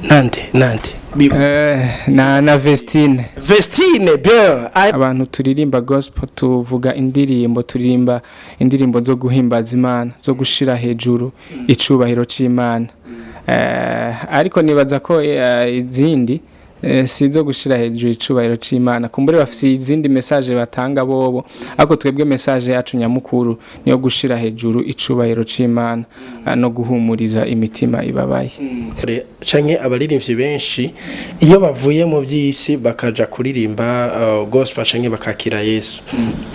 Nande nande? Na Vestine. Vestine, bien. Abantu turirimba gospel tuvuga indirimbo, turirimba indirimbo zo guhimbaza Imana, zo gushira hejuru icubahiro c'Imana. Ariko nibaza ko izindi si zo gushira hejuru icubahiro c'Imana, kumbure bafise izindi message batanga bobo, ariko twebwe message yacu nyamukuru niyo gushira hejuru icubahiro c'Imana no guhumuriza imitima ibabaye. Canke abaririmbyi benshi iyo bavuye mu by'isi bakaja kuririmba gospel canke bakakira Yesu,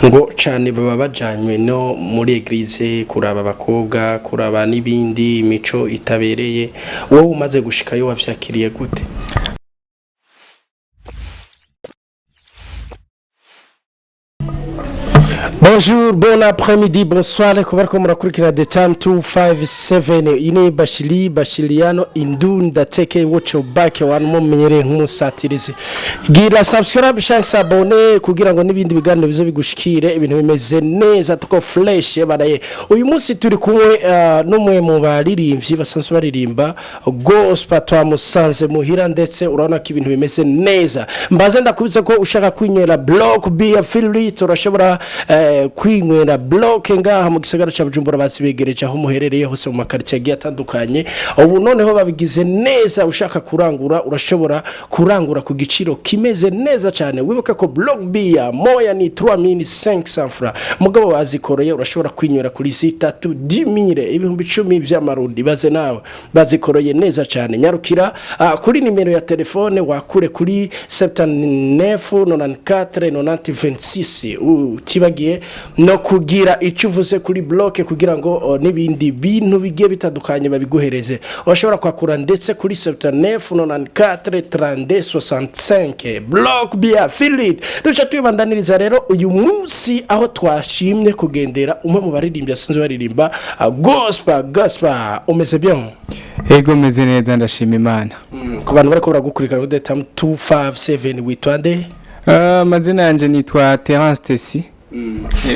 ngo cane baba bajanywe no muri église kuraba abakobwa, kuraba n'ibindi imico itabereye. Wowe umaze gushikayo wavyakiriye gute? Bonjour, bon après-midi, bonsoir, kubariko murakurikira The Time 257. Ini Bashili Bashiliano Indunda teke watch back wantu mumenyereye nk'umusatirizi. Gira subscribe, share, s'abonner kugira ngo n'ibindi biganiro bize bigushikire, ibintu bimeze neza, tuko fresh baraye. Uyu munsi turi kumwe n'umwe mu baririmbyi basanzwe baririmba gospel, twamusanze muhira, ndetse urabona ko ibintu bimeze neza. Mbaze ndakubitse ko ushaka kwinywera block beer filit, urashobora kwinywera block ngaha mu gisagara ca Bujumbura, bazibegereje aho muherereye hose mu makaritsiye agiye atandukanye. Ubu noneho babigize neza, ushaka kurangura urashobora kurangura ku giciro kimeze neza cyane. Wibuke ko block beer moya ni 3500 francs, mugabo bazikoreye urashobora kwinywera kuri zitatu 10000, 10,000 vy'amarundi. Baze nawe, bazikoreye neza cyane. Nyarukira kuri nimero ya telefone, wakure kuri 79 94 90 26. Utibagiye no kugira icyo uvuze kuri block kugira ngo n'ibindi bintu bigiye bitandukanye babiguhereze. Urashobora kwakura ndetse kuri 79 94 32 65, block beer filit. Duca twibandaniriza rero uyu munsi aho twashimye kugendera umwe mu baririmbyi basanzwe baririmba gospel. Gospel, umeze bien? Ego, meze neza, ndashima Imana. Ku bantu bariko baragukurikira kuri The Time 257, witwa nde? Amazina yanje nitwa Terence Tesi.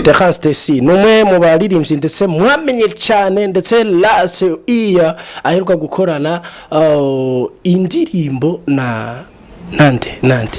Terence Tesi ni umwe mu baririmbyi ndetse mwamenye cyane, ndetse last year aheruka gukorana indirimbo na nande nande?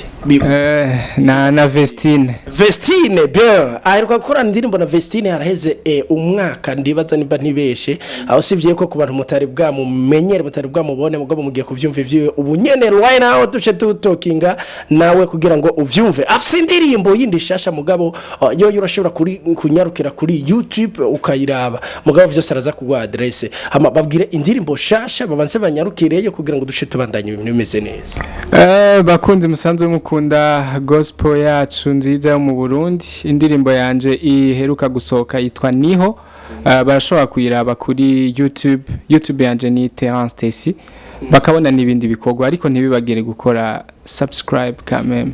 Na Vestine. Vestine, bien. Aheruka gukorana indirimbo na Vestine haraheze umwaka, ndibaza nimba ntibeshe. Aho usibye ko ku bantu mutari bwamumenyere, mutari bwamubone, mugabo mugiye kuvyumva ivyiwe ubu nyene right now, duce tutokinga nawe kugira ngo uvyumve. Afise indirimbo yindi shasha, mugabo yo urashobora kuri kunyarukira kuri YouTube ukayiraba, mugabo vyose araza kuguha adresse. Hama babwire indirimbo shasha, babanze banyarukireyo kugira ngo duce tubandanye ibintu bimeze neza. Bakunzi musanzwe mukunda gospel yacu nziza yo mu Burundi, indirimbo yanje iheruka gusohoka yitwa Niho. Barashobora kuyiraba kuri YouTube. YouTube yanje ni Terence Tesi, bakabona n'ibindi bikorwa, ariko ntibibagire gukora subscribe quand même.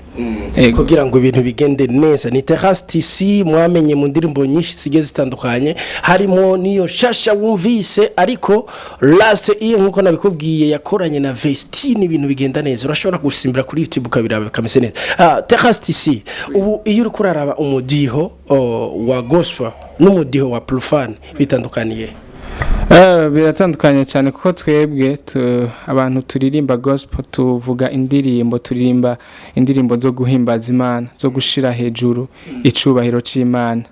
Ego. Kugira ngo ibintu bigende neza. Ni Terence TC mwamenye mu ndirimbo nyinshi zigiye zitandukanye, harimo n'iyo shasha wumvise, ariko last iyo nkuko nabikubwiye yakoranye na Vestine, ibintu bigenda neza. Urashobora gusimbira kuri YouTube ukabiraba bikameze neza. Terence TC, ubu iyo uri kuraraba umudiho wa gospel n'umudiho wa profane bitandukaniye? Biratandukanye cyane, kuko twebwe abantu turirimba gospel tuvuga indirimbo, turirimba indirimbo zo guhimbaza Imana, zo gushira hejuru icubahiro c'Imana.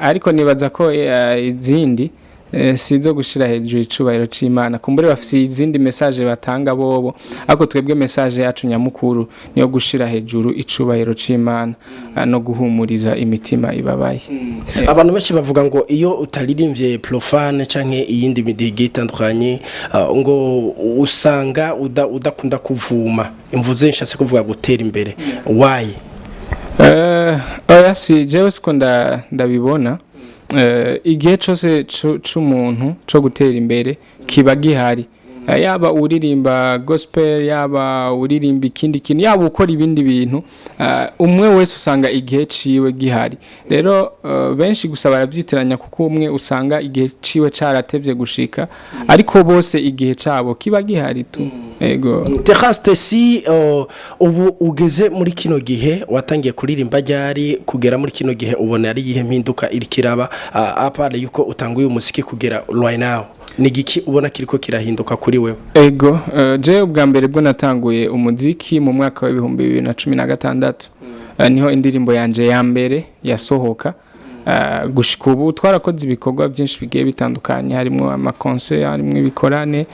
Ariko nibaza ko izindi si zo gushira hejuru icubahiro c'Imana, kumbure bafise izindi message batanga bobo, ariko twebwe message yacu nyamukuru niyo gushira hejuru icubahiro c'Imana no guhumuriza imitima ibabaye. Abantu benshi bavuga ngo iyo utaririmbye profane canke iyindi midigo itandukanye, ngo usanga udakunda kuvuma imvuze, nshatse kuvuga gutera imbere. Why? Oya, si jewe siko ndabibona. Igihe cose c'umuntu co gutera imbere kiba gihari. Yaba uririmba gospel, yaba uririmba ikindi kintu, yaba ukora ibindi bintu, umwe wese usanga igihe ciwe gihari. Rero benshi gusa barabyitiranya, kuko umwe usanga igihe ciwe caratevye gushika, ariko bose igihe cabo kiba gihari tu. Ego. Terence Tesi, ubu ugeze muri kino gihe, watangiye kuririmba ryari? Kugera muri kino gihe ubona ari iyihe mpinduka iri kiraba, à part yuko utanguye umuziki kugera right now? Ni giki ubona kiriko kirahinduka kuri wewe? Ego, je ubwa mbere bwo natanguye umuziki mu mwaka wa 2016. Niho indirimbo yanje ya mbere yasohoka. Gushika ubu twarakoze ibikorwa byinshi bigiye bitandukanye, harimo ama concert, harimo ibikorane.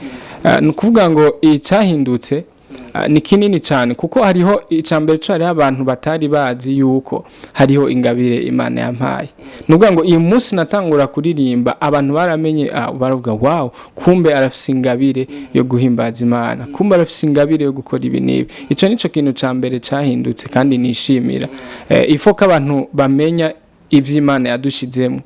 Ni ukuvuga ngo icyahindutse ni kinini cyane, kuko hariho icambere cyo hariho abantu batari bazi yuko hariho ingabire Imana yampaye. Ni ukuvuga ngo uyu munsi natangura kuririmba, abantu baramenye, baravuga: "Wow, kumbe arafise ingabire yo guhimbaza Imana, kumbe arafise ingabire yo gukora ibi n'ibi." Ico nico kintu ca mbere cahindutse kandi nishimira. Ifo ko abantu bamenya ivy'Imana yadushizemo.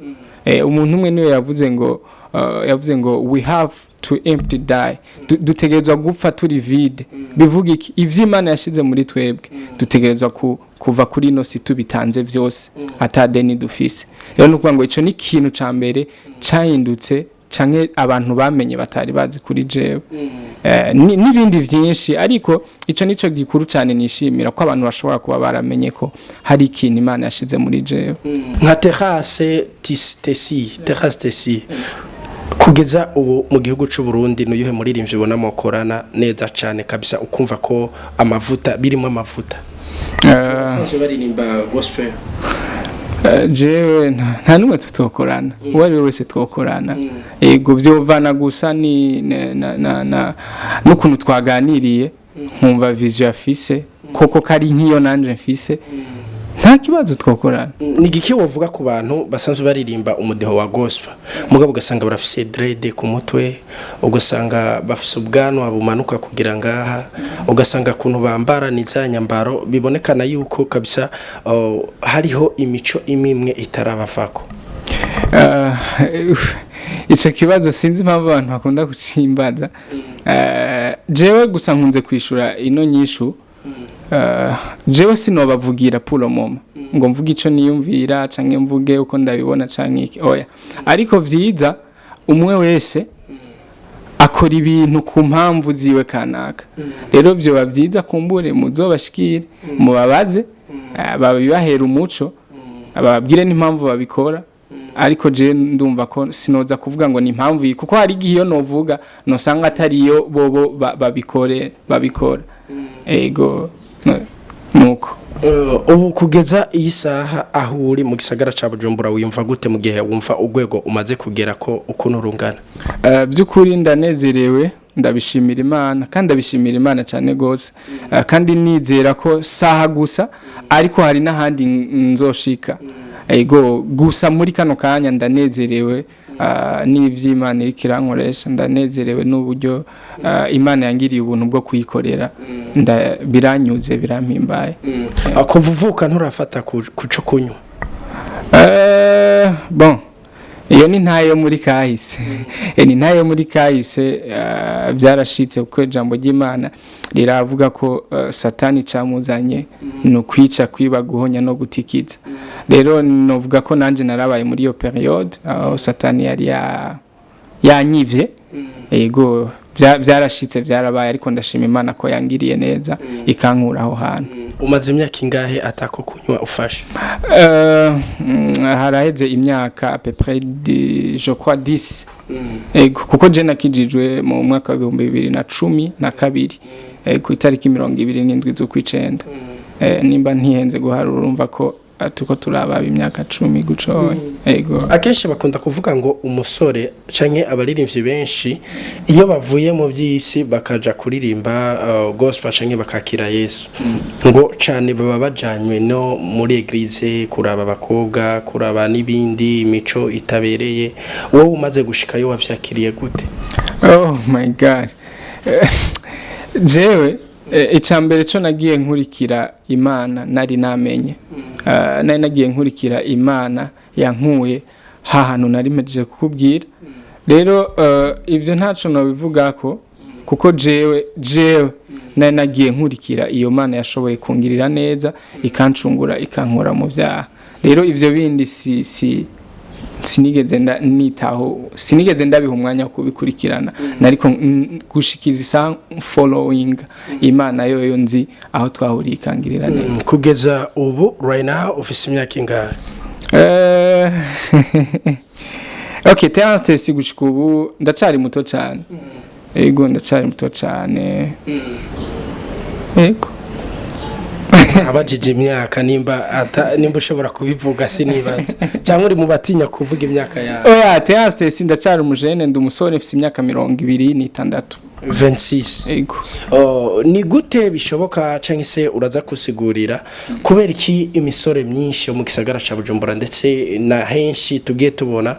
Umuntu umwe niwe yavuze ngo "We have to empty die." Dutegerezwa gupfa turi vide. Bivuga iki? Ivy'Imana yashize muri twebwe dutegerezwa kuva kuri ino si tubitanze vyose, ata deni dufise. Rero ni ukuvuga ngo ico ni ikintu ca mbere cahindutse canke abantu bamenye batari bazi kuri jewe. N'ibindi vyinshi, ariko ico nico gikuru cyane nishimira, ko abantu bashobora kuba baramenye ko hari ikintu Imana yashize muri jewe. Nka Terrasse Tesi, Terrasse Tesi, kugeza ubu mu gihugu c'u Burundi nuyuhe muririmbyi ubona mukorana neza cane kabisa, ukumva ko amavuta birimo amavuta, basanzwe baririmba gospel? Jewe nta n'umwe tutokorana, uwo ari we wese twokorana. Yego, byovana gusa ni na n'ukuntu twaganiriye, nkumva vision afise koko kari nk'iyo nanje mfise, nta kibazo, twokorana. Ni igiki wovuga ku bantu basanzwe baririmba umudiho wa gospel, mugabo ugasanga barafise dread ku mutwe, ugasanga bafise ubwanwa bumanuka kugira ngaha, ugasanga kuntu bambara ni za nyambaro bibonekana yuko kabisa hariho imico imwe imwe itarabavako? Ico kibazo sinzi impamvu abantu bakunda kucimbaza. Jewe gusa nkunze kwishura ino nyishu. Jewe sinobavugira pour le moment ngo mvuge ico niyumvira canke mvuge uko ndabibona canke iki, oya. Ariko vyiza umwe wese akora ibintu ku mpamvu ziwe kanaka. Rero vyoba vyiza kumbure muzobashikire, mubabaze, babibahera umuco, bababwire n'impamvu babikora. Ariko je ndumva ko sinoza kuvuga ngo ni impamvu iyi, kuko hari igihe iyo novuga nosanga atariyo bobo babikore babikora. Ego, nuko. Ubu kugeza iyi saha aho uri mu gisagara ca Bujumbura, wiyumva gute mu gihe wumva urwego umaze kugera ko ukuntu rungana? By'ukuri ndanezerewe, ndabishimira Imana kandi ndabishimira Imana cyane gose. Kandi nizera ko saha gusa, ariko hari n'ahandi nzoshika. Ego, gusa muri kano kanya ndanezerewe n'ivy'Imana iriko irankoresha, ndanezerewe n'uburyo Imana yangiriye ubuntu bwo kuyikorera. Biranyuze, birampimbaye. Kuva uvuka nturafata ku co kunywa? Bon, iyo ni ntayo muri kahise. Ni ntayo muri kahise, byarashitse, kuko ijambo ry'Imana riravuga ko Satani camuzanye ni ukwica, kwiba, guhonya no gutikiza. Rero novuga ko nanje narabaye muri iyo période aho Satani yari yanyivye. Yego, byarashitse, byarabaye, ariko ndashima Imana ko yangiriye neza ikankura aho hantu. Umaze imyaka ingahe atako kunywa ufashe? Haraheze imyaka à peu près je crois 10. Ego, kuko je nakijijwe mu mwaka wa 2012, ku itariki 27 z'ukwicenda. Nimba ntihenze guharura, urumva ko tuko turababa imyaka 10 gucoya. Ego. Akenshi bakunda kuvuga ngo umusore canke abaririmbyi benshi iyo bavuye mu by'isi bakaja kuririmba gospel canke bakakira Yesu, ngo cane baba bajanywe no muri église kuraba abakobwa, kuraba n'ibindi, imico itabereye. Wowe umaze gushikayo wavyakiriye gute? Oh my God. Jewe icambere co nagiye nkurikira Imana nari namenye. Nari nagiye nkurikira Imana yankuye hahantu nari mpejeje kukubwira. Rero ivyo ntaco nobivugako, kuko jewe nari nagiye nkurikira iyo Mana yashoboye kungirira neza, ikancungura, ikankura mu vyaha. Rero ivyo bindi si sinigeze nitaho, sinigeze ndabiha umwanya wo kubikurikirana. Nariko gushikiza isa following Imana yoyo nzi aho twahuriye ikangirira neza. Kugeza ubu, right now, ufise imyaka ingahe? Okay, Terence Tesi, gushika ubu ndacari muto cyane. Ego, ndacari muto cyane, ego. Abajije imyaka, nimba nimba ushobora kubivuga, sinibaza cyangwa uri mu batinya kuvuga imyaka yawe? Oya, Terence Tesi ndacyari umujene, ndi umusore, mfise imyaka 26. 26? Ego. Oh, ni gute bishoboka, cyangwa se uraza kusigurira kubera iki imisore myinshi yo mu gisagara ca Bujumbura ndetse na henshi tugiye tubona,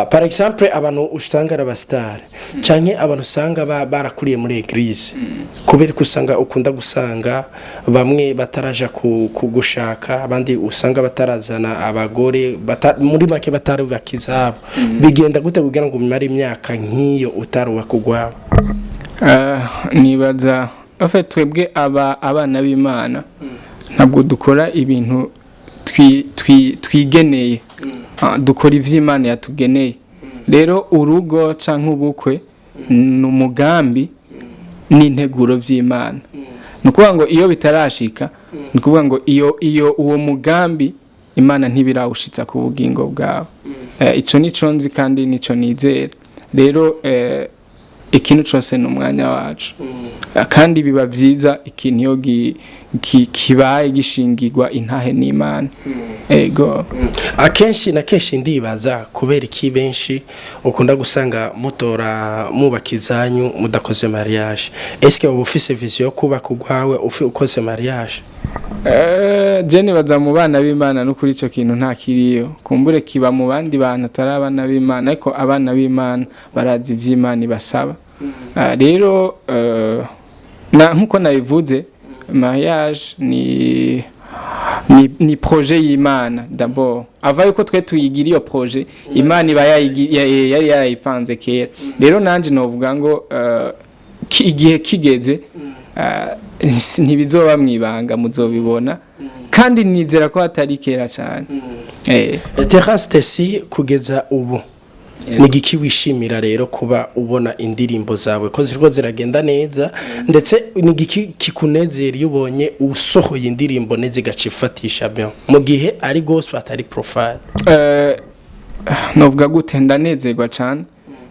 par exemple abantu usanga ari abasitari canke abantu usanga barakuriye muri église, kubera ko usanga ukunda gusanga bamwe bataraja ku gushaka, abandi usanga batarazana abagore, muri make batarubaka izabo? Bigenda gute kugira ngo umare imyaka nk'iyo utarubaka urwawe? Nibaza en fait twebwe aba abana b'Imana ntabwo dukora ibintu twigeneye. Dukora ivy'Imana yatugeneye. Rero urugo canke ubukwe ni umugambi n'integuro vy'Imana. Ni ukuvuga ngo iyo bitarashika, ni ukuvuga ngo iyo uwo mugambi Imana ntibirawushitsa ku bugingo bwawe. Ico nico nzi kandi nico nizera. Rero ikintu cose ni umwanya wacu. Kandi biba vyiza ikintu iyo kibaye gishingirwa intahe n'Imana, ego. Akenshi na kenshi ndibaza kubera iki benshi ukunda gusanga mutora mubaka izanyu mudakoze mariage. Eske uba ufise vision yo kubaka urwawe ukoze mariage? Je nibaza mu bana b'Imana no kuri ico kintu nta kiriyo. Kumbure kiba mu bandi bantu atari abana b'Imana, ariko abana b'Imana barazi ivy'Imana ibasaba. Rero na nkuko nabivuze, mariage ni projet y'Imana d'abord. Ava yuko twe tuyigira iyo projet, Imana iba yari yarayipanze kera. Rero nanje novuga ngo igihe kigeze, ntibizoba mwibanga, muzobibona, kandi nizera ko hatari kera cyane. Terence Tesi, kugeza ubu ni igiki wishimira rero kuba ubona indirimbo zawe ko ziriko ziragenda neza, ndetse ni igiki kikunezera iyo ubonye usohoye indirimbo neza igaca ifatisha bien, mu gihe ari gospel atari profane? Novuga gute, ndanezerwa cyane.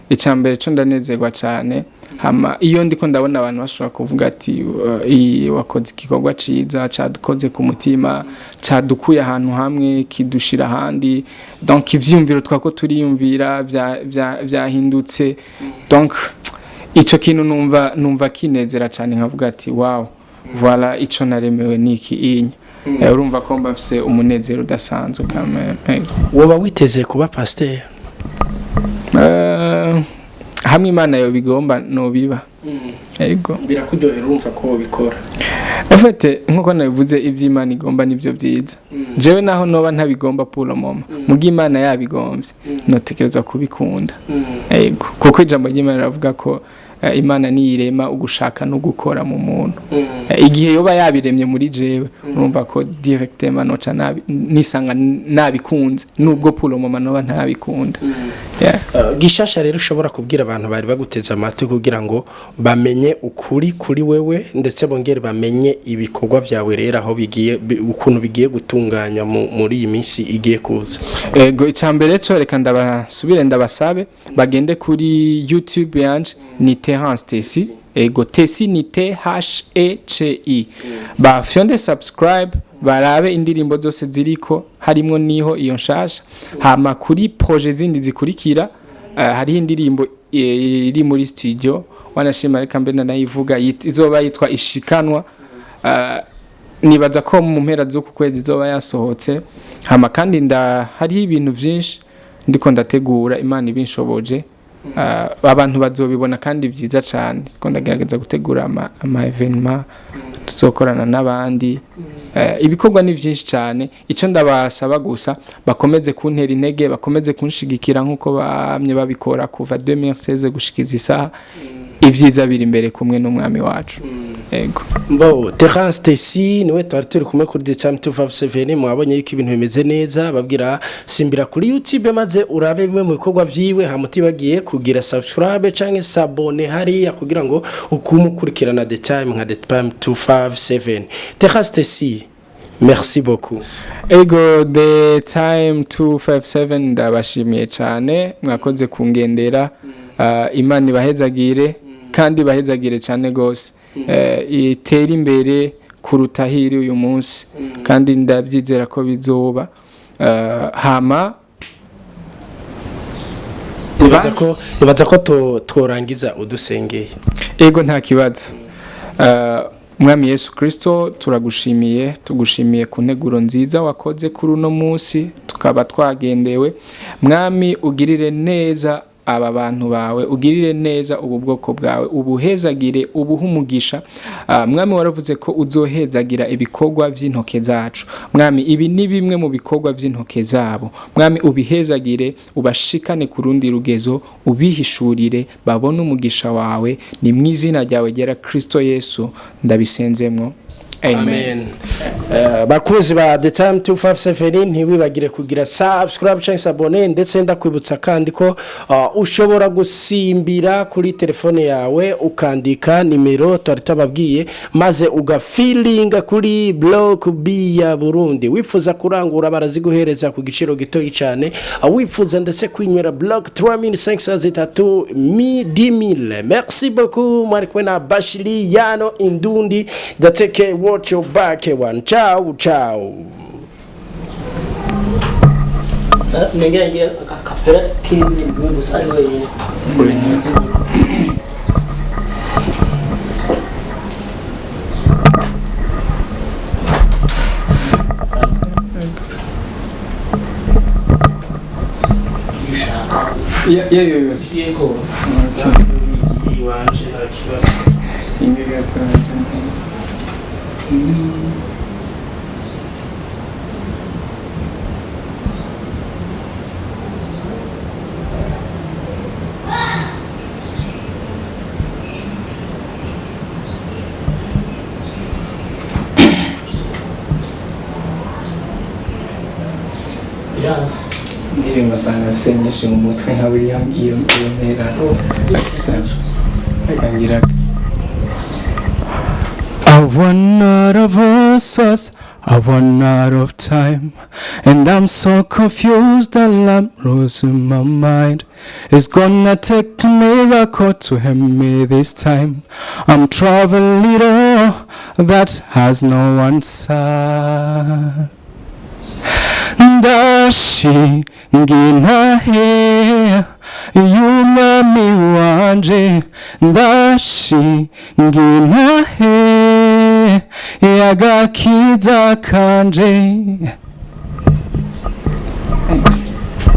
Icya mbere cyo ndanezerwa cyane. Hama iyo ndiko ndabona abantu bashobora kuvuga ati iyi wakoze igikorwa ciza, cadukoze ku mutima, cadukuye ahantu hamwe kidushira ahandi, donc ivyiyumviro twako turiyumvira vyahindutse, donc ico kintu numva kinezera cyane, nkavuga ati: "Wow, voilà, ico naremewe niki inya." Urumva ko mba mfise umunezero udasanzwe quand même. Woba witeze kuba pasteur? Hamwe Imana yo bigomba nobiba, ego. Birakuryohera, urumva ko wobikora? En fait, nkuko nabivuze, ivy'Imana igomba nivyo vyiza. Jewe naho noba ntabigomba pour le moment, muga Imana yabigombye notekereza kubikunda, ego, kuko ijambo ry'Imana riravuga ko Imana niyirema ugushaka no gukora mu muntu. Igihe yoba yabiremye muri jewe, urumva ko directement noca nisanga nabikunze, nubwo pour le moment noba ntabikunda. Yeah. Gishasha rero ushobora kubwira abantu bari baguteze amatwi kugira ngo bamenye ukuri kuri wewe, ndetse bongere bamenye ibikorwa byawe rero aho bigiye, ukuntu bigiye gutunganywa muri iyi minsi igiye kuza? Ego, icambere cyo reka ndabasubire ndabasabe bagende kuri YouTube yanje, ni Terence Tesi. Ego, Tesi ni Theci. Bafyonde subscribe, barabe indirimbo zose ziriko, harimwo niho iyo nshasha. Hama kuri projet zindi zikurikira, hariho indirimbo iri muri studio, wanashima reka mbe nanayivuga, izoba yitwa Ishikanwa. Nibaza ko mu mpera z'uku kwezi izoba yasohotse. Hama kandi hariho ibintu vyinshi ndiko ndategura, Imana ibinshoboje, abantu bazobibona kandi vyiza cane. Ndiko ndagerageza gutegura ama événement tuzokorana n'abandi. Ibikorwa ni vyinshi cane. Ico ndabasaba gusa, bakomeze kuntera intege, bakomeze kunshigikira nk'uko bamye babikora kuva 2016 gushikiza isaha. Ivyiza biri imbere kumwe n'Umwami wacu, ego. Mbo Terence Tesi niwe twari turi kumwe kuri The Time 257. Mwabonye yuko ibintu bimeze neza. Babwira simbira kuri YouTube maze urabe bimwe mu bikorwa vyiwe, hamutibagiye kugira subscribe canke s'abonner hariya kugira ngo ukumukurikirana The Time nka The Time 257. Terence Tesi, Merci beaucoup. Ego, The Time 257, ndabashimiye cyane, mwakoze kungendera. Imana ibahezagire kandi ibahezagire cyane gose, itere imbere kuruta hiri uyu munsi, kandi ndabyizera ko bizoba. Hama Nibaza ko tworangiza udusengeye. Ego, nta kibazo. Mwami Yesu Kristo, turagushimiye, tugushimiye ku nteguro nziza wakoze kuri uno munsi tukaba twagendewe. Mwami, ugirire neza aba bantu bawe, ugirire neza ubu bwoko bwawe, ubuhezagire, ubuhe umugisha. Mwami, waravuze ko uzohezagira ibikorwa vy'intoke zacu. Mwami, ibi ni bimwe mu bikorwa vy'intoke zabo. Mwami, ubihezagire, ubashikane ku rundi rugezo, ubihishurire, babone umugisha wawe. Ni mu izina ryawe ryera Kristo Yesu ndabisenzemwo, amen. Amen. Bakunzi ba The Time 257, ntiwibagire kugira subscribe cyangwa s'abonner, ndetse ndakwibutsa kandi ko ushobora gusimbira kuri telefone yawe ukandika nimero twari tubabwiye, maze ugafilinga kuri Block B ya Burundi. Wifuza kurangura, baraziguhereza ku giciro gitoyi cyane. Wifuza ndetse kwinywera Block 3503 mi 10000. Merci beaucoup. Mwari kumwe na Bashili Yano Indundi Dateke. Watch your back one. Ciao ciao. Nengera ngira akapera k'indirimbo imwe gusa ari wenyine. Ishaka. Iyo iyo yose. Yego. Iwanje nta kibazo. Inge gatonze. Biranze. Indirimbo asanga afise nyinshi mu mutwe nka William, iyo mpera akangira. I've run out of answers, I've run out of time, and I'm so confused that I'm losing my mind. It's gonna take a miracle to help me this time. I'm traveling little that has no answer. Ndashinga intahe y'umwami wanje, ndashinga intahe y'agakiza kanje.